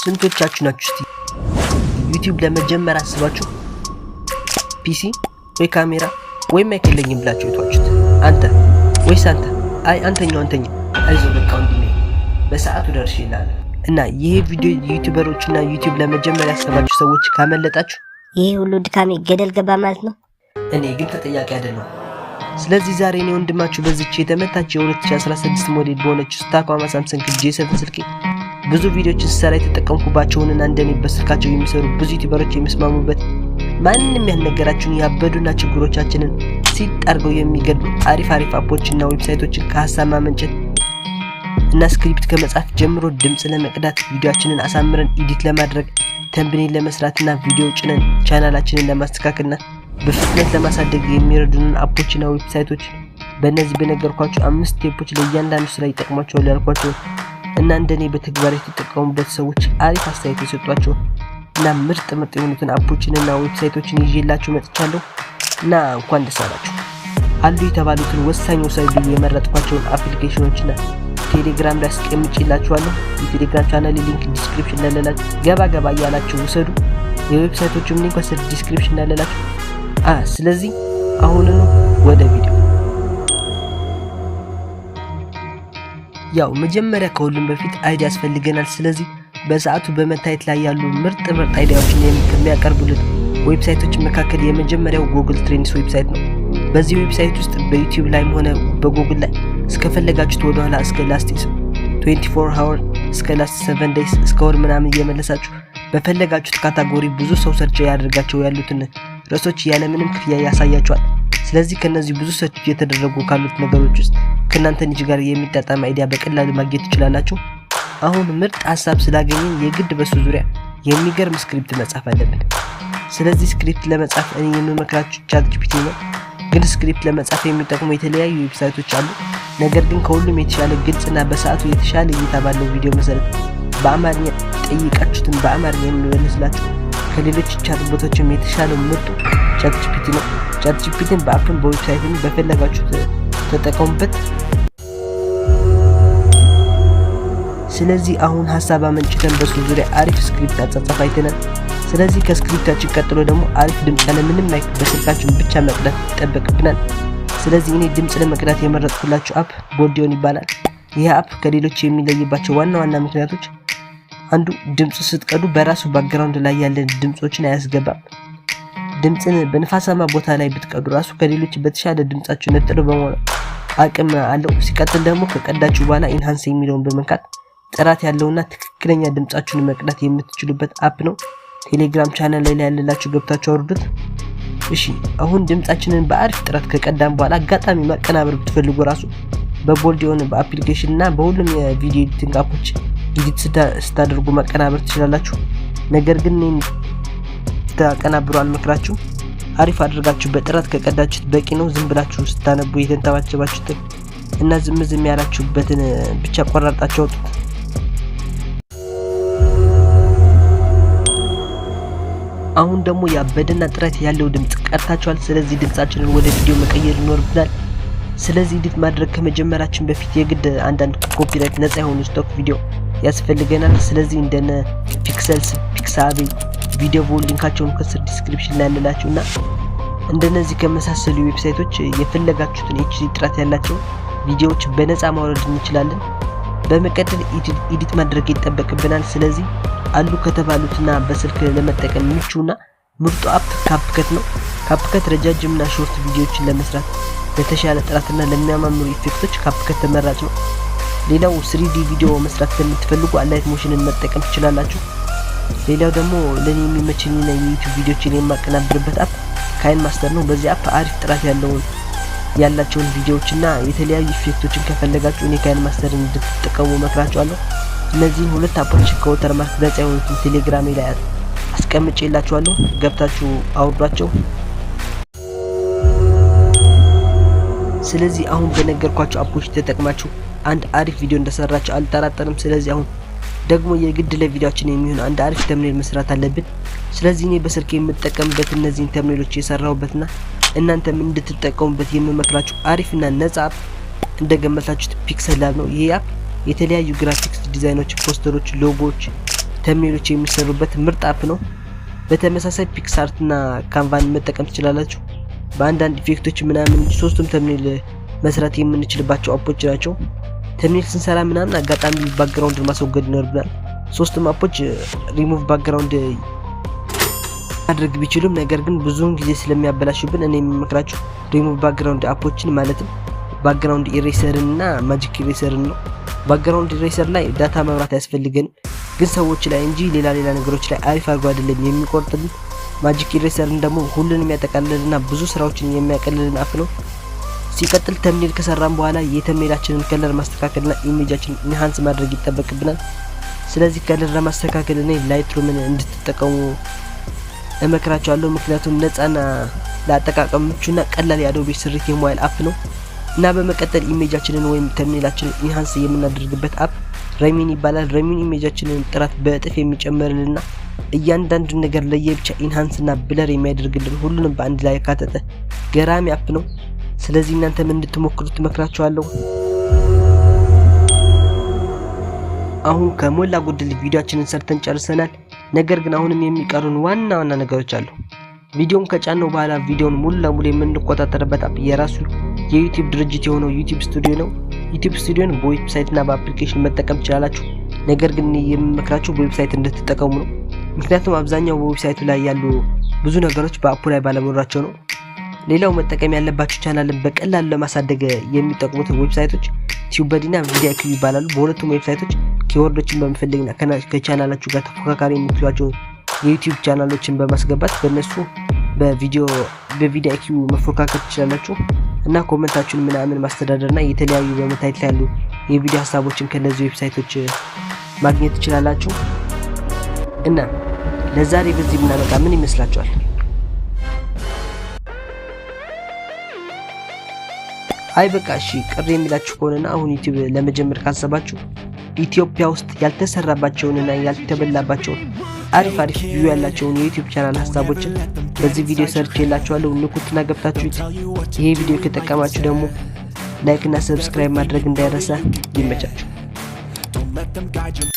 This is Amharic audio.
ስንቶቻችሁ ናችሁ እስቲ ዩቲዩብ ለመጀመር አስባችሁ PC ወይ ካሜራ ወይ mic የለኝም ብላችሁ የተዋችሁት? አንተ ወይስ አንተ? አይ አንተኛው አንተኛው፣ አይዞህ በቃ ወንድሜ በሰዓቱ ደርሼ እልሃለሁ። እና ይሄ ቪዲዮ YouTuber ኦች እና ዩቲዩብ ለመጀመር ያሰባችሁ ሰዎች ካመለጣችሁ ይህ ሁሉ ድካሜ ገደል ገባ ማለት ነው። እኔ ግን ተጠያቂ አይደለሁም። ስለዚህ ዛሬ እኔ ወንድማችሁ በዚች የተመታች የ2016 ሞዴል በሆነች ስታኳማ ሳምሰንግ J7 ስልኬ ብዙ ቪዲዮችን ስሰራ የተጠቀምኩባቸውንና እንደኔ በስልካቸው የሚሰሩ ብዙ YouTuber ኦች የሚስማሙበት፣ ማንም ያልነገራችሁን ያበዱና ችግሮቻችንን ሲጥ አድርገው የሚገድሉ አሪፍ አሪፍ app ኦችና website ኦችን ከሀሳብ ማመንጨት እና script ከመጻፍ ጀምሮ ድምፅ ለመቅዳት፣ ቪዲዮአችንን አሳምረን edit ለማድረግ፣ thumbnail ለመስራትና ቪዲዮ ጭነን ቻናላችንን ለማስተካከልና በፍጥነት ለማሳደግ የሚረዱንን app ኦችና website ኦች በእነዚህ በነገርኳችሁ አምስት step ኦች ለእያንዳንዱ ስራ ይጠቅሟቸዋል ያልኳቸው እና እንደኔ በተግባር የተጠቀሙበት ሰዎች አሪፍ አስተያየት የሰጧቸው እና ምርጥ ምርጥ የሆኑትን app ኦችንና website ኦችን ይዤላችሁ መጥቻለሁ እና እንኳን ደስ አላችሁ። አሉ የተባሉትን ወሳኝ ወሳኝ ብዬ የመረጥኳቸውን application ኦችና ቴሌግራም ላይ አስቀምጬላችኋለሁ። የቴሌግራም channel link description ላይ አለላችሁ፣ ገባ ገባ እያላችሁ ውሰዱ። የ website ኦቹም link ከስር description ላይ አለላችሁ። ስለዚህ አሁኑኑ ወደ ቪዲዮ። ያው መጀመሪያ ከሁሉም በፊት idea ያስፈልገናል። ስለዚህ በሰዓቱ በመታየት ላይ ያሉ ምርጥ ምርጥ idea ዎችን ከሚያቀርቡልን website ኦች መካከል የመጀመሪያው Google Trends website ነው። በዚህ website ውስጥ በዩቲዩብ ላይም ሆነ በጉግል ላይ እስከፈለጋችሁት ወደኋላ እስከ last 24 hour፣ እስከ last 7 days፣ እስከ ወር ምናምን እየመለሳችሁ በፈለጋችሁት category ብዙ ሰው search ያደርጋቸው ያሉትን ርዕሶች ያለምንም ክፍያ ያሳያችኋል። ስለዚህ ከነዚህ ብዙ search እየተደረጉ ካሉት ነገሮች ውስጥ ከእናንተ niche ጋር የሚጣጣም idea በቀላሉ ማግኘት ትችላላችሁ። አሁን ምርጥ ሀሳብ ስላገኘን የግድ በሱ ዙሪያ የሚገርም script መጻፍ አለብን። ስለዚህ script ለመጻፍ እኔ የምመክራችሁ ChatGPT ነው። ግን script ለመጻፍ የሚጠቅሙ የተለያዩ website ኦች አሉ። ነገር ግን ከሁሉም የተሻለ ግልጽና በሰዓቱ የተሻለ እይታ ባለው ቪዲዮ መሰረት በአማርኛ ጠይቃችሁትን በአማርኛ የሚመልስላችሁ ከሌሎች chatbot ኦችም የተሻለው ምርጡ ChatGPT ነው። ቻትጂፒቲን በአፕም በዌብሳይትም በፈለጋችሁት ተጠቀሙበት። ስለዚህ አሁን ሀሳብ አመንጭተን በሱ ዙሪያ አሪፍ script አጻጻፍ አይተናል። ስለዚህ ከ script ኣችን ቀጥሎ ደግሞ አሪፍ ድምፅ ያለምንም mic በስልካችን ብቻ መቅዳት ይጠበቅብናል። ስለዚህ እኔ ድምፅ ለመቅዳት የመረጥኩላችሁ app Bodyon ይባላል። ይህ app ከሌሎች የሚለይባቸው ዋና ዋና ምክንያቶች አንዱ ድምፅ ስትቀዱ በራሱ background ላይ ያለን ድምፆችን አያስገባም። ድምፅን በንፋሳማ ቦታ ላይ ብትቀዱ ራሱ ከሌሎች በተሻለ ድምጻችሁ ነጥሎ በመሆን አቅም አለው። ሲቀጥል ደግሞ ከቀዳችሁ በኋላ enhance የሚለውን በመንካት ጥራት ያለውና ትክክለኛ ድምጻችሁን መቅዳት የምትችሉበት app ነው። ቴሌግራም ቻናል ላይ ያለላችሁ ገብታችሁ አውርዱት። እሺ፣ አሁን ድምጻችንን በአሪፍ ጥራት ከቀዳም በኋላ አጋጣሚ ማቀናበር ብትፈልጉ ራሱ በ Bodyon በ application እና በሁሉም የቪዲዮ editing app ኦች edit ስታደርጉ ማቀናበር ትችላላችሁ። ነገር ግን እኔ ታቀናብሩ አልመክራችሁ። አሪፍ አድርጋችሁ በጥራት ከቀዳችሁት በቂ ነው። ዝም ብላችሁ ስታነቡ የተንተባቸባችሁትን እና ዝም ዝም ያላችሁበትን ብቻ ቆራርጣችሁ አውጡት። አሁን ደግሞ ያበደና ጥራት ያለው ድምጽ ቀድታችኋል። ስለዚህ ድምጻችንን ወደ ቪዲዮ መቀየር ይኖርብናል። ስለዚህ edit ማድረግ ከመጀመራችን በፊት የግድ አንዳንድ copyright ነጻ የሆኑ stock ቪዲዮ ያስፈልገናል። ስለዚህ እንደነ Pexels፣ Pixabay፣ Videvo link ኣቸውን ከስር description ላይ ያለላችሁ እና እንደነዚህ ከመሳሰሉ website ኦች የፈለጋችሁትን HD ጥራት ያላቸው ቪዲዮዎች በነፃ ማውረድ እንችላለን። በመቀጠል edit ማድረግ ይጠበቅብናል። ስለዚህ አሉ ከተባሉትና በስልክ ለመጠቀም ምቹና ምርጡ app CapCut ነው። CapCut ረጃጅምና short ቪዲዮዎችን ለመስራት ለተሻለ ጥራትና ለሚያማምሩ effect ኦች CapCut ተመራጭ ነው። ሌላው 3D ቪዲዮ መስራት ለምትፈልጉ Alight Motion ን መጠቀም ትችላላችሁ። ሌላው ደግሞ ለኔ የሚመቸኝና የዩቲዩብ ቪዲዮችን የማቀናብርበት app KineMaster ነው። በዚህ app አሪፍ ጥራት ያላቸውን ቪዲዮዎችና የተለያዩ effect ኦችን ከፈለጋችሁ እኔ KineMaster ን እንድትጠቀሙ መክራችኋለሁ። እነዚህን ሁለት app ኦች ከ watermark ነጻ የሆኑትን ቴሌግራሜ ላይ አስቀምጬላችኋለሁ። ገብታችሁ አውርዷቸው። ስለዚህ አሁን በነገርኳችሁ app ኦች ተጠቅማችሁ አንድ አሪፍ ቪዲዮ እንደሰራችሁ አልጠራጠርም። ስለዚህ አሁን ደግሞ የግድ ለቪዲዮአችን የሚሆን አንድ አሪፍ thumbnail መስራት አለብን። ስለዚህ እኔ በስልክ የምጠቀምበት እነዚህን thumbnail ኦች የሰራሁበትና እናንተም እንድትጠቀሙበት የምመክራችሁ አሪፍና ነጻ app እንደገመታችሁት PixelLab ነው። ይህ app የተለያዩ ግራፊክስ ዲዛይኖች፣ ፖስተሮች፣ ሎጎዎች Thumbnail ኦች የሚሰሩበት ምርጥ app ነው። በተመሳሳይ PicsArt እና Canva ን መጠቀም ትችላላችሁ። በአንዳንድ effect ኦች ምናምን ሶስቱም thumbnail መስራት የምንችልባቸው app ኦች ናቸው። Thumbnail ስንሰራ ምናምን አጋጣሚ background ን ማስወገድ ይኖርብናል። ሶስቱም አፖች ሪሙቭ ባክግራውንድ ማድረግ ቢችሉም ነገር ግን ብዙውን ጊዜ ስለሚያበላሹብን እኔ የምመክራችሁ ሪሙቭ ባክግራውንድ አፖችን ማለትም background eraser ን እና magic eraser ን ነው። Background eraser ላይ data መብራት አያስፈልገንም፣ ግን ሰዎች ላይ እንጂ ሌላ ሌላ ነገሮች ላይ አሪፍ አድርጎ አይደለም የሚቆርጥልን። Magic eraser ን ደግሞ ሁሉንም ያጠቃልልና ብዙ ስራዎችን የሚያቀልልን app ነው። ሲቀጥል thumbnail ከሰራን በኋላ የ thumbnail ኣችንን color ማስተካከልና image ኣችንን enhance ማድረግ ይጠበቅብናል። ስለዚህ color ለማስተካከል እኔ Lightroom ን እንድትጠቀሙ እመክራችኋለሁ። ምክንያቱም ነፃና ለአጠቃቀም ምቹና ቀላል የ Adobe ስሪት የሞባይል app ነው። እና በመቀጠል image ኣችንን ወይም thumbnail ኣችንን enhance የምናደርግበት app Remini ይባላል። Remini image ኣችንን ጥራት በእጥፍ የሚጨምርልና እያንዳንዱን ነገር ለየብቻ enhance እና blur የሚያደርግልን፣ ሁሉንም በአንድ ላይ ያካተተ ገራሚ app ነው። ስለዚህ እናንተም እንድትሞክሩት እመክራችኋለሁ። አሁን ከሞላ ጎደል ቪዲዮአችንን ሰርተን ጨርሰናል። ነገር ግን አሁንም የሚቀሩን ዋና ዋና ነገሮች አሉ። ቪዲዮን ከጫነው በኋላ ቪዲዮን ሙሉ ለሙሉ የምንቆጣጠርበት app የራሱ የ YouTube ድርጅት የሆነው YouTube Studio ነው። YouTube Studio ን በ website እና በ application መጠቀም ትችላላችሁ። ነገር ግን የምመክራችሁ በ website እንድትጠቀሙ ነው። ምክንያቱም አብዛኛው በ website ኡ ላይ ያሉ ብዙ ነገሮች በ app ኡ ላይ ባለመኖራቸው ነው። ሌላው መጠቀም ያለባችሁ ቻናልን በቀላሉ ለማሳደግ የሚጠቅሙት website ኦች TubeBuddy እና vidIQ ይባላሉ። በሁለቱም website ኦች keyword ኦችን በመፈለግና ከቻናላችሁ ጋር ተፎካካሪ የምትሏቸው የ YouTube ቻናሎችን በማስገባት በእነሱ በቪዲዮ በ vidIQ መፎካከር ትችላላችሁ እና comment ኣችሁን ምናምን ማስተዳደርና የተለያዩ በመታየት ላይ ያሉ የቪዲዮ ሀሳቦችን ከነዚህ website ኦች ማግኘት ትችላላችሁ። እና ለዛሬ በዚህ ብናበቃ ምን ይመስላችኋል? አይ በቃ እሺ፣ ቅር የሚላችሁ ከሆነና አሁን YouTube ለመጀመር ካሰባችሁ ኢትዮጵያ ውስጥ ያልተሰራባቸውንና ያልተበላባቸውን አሪፍ አሪፍ view ያላቸውን የ YouTube ቻናል ሀሳቦችን በዚህ ቪዲዮ ሰርቼላችኋለሁ። ንኩትና ገብታችሁት ይሄ ቪዲዮ ከጠቀማችሁ ደግሞ like እና subscribe ማድረግ እንዳይረሳ። ይመቻችሁ። Don't let them guide you.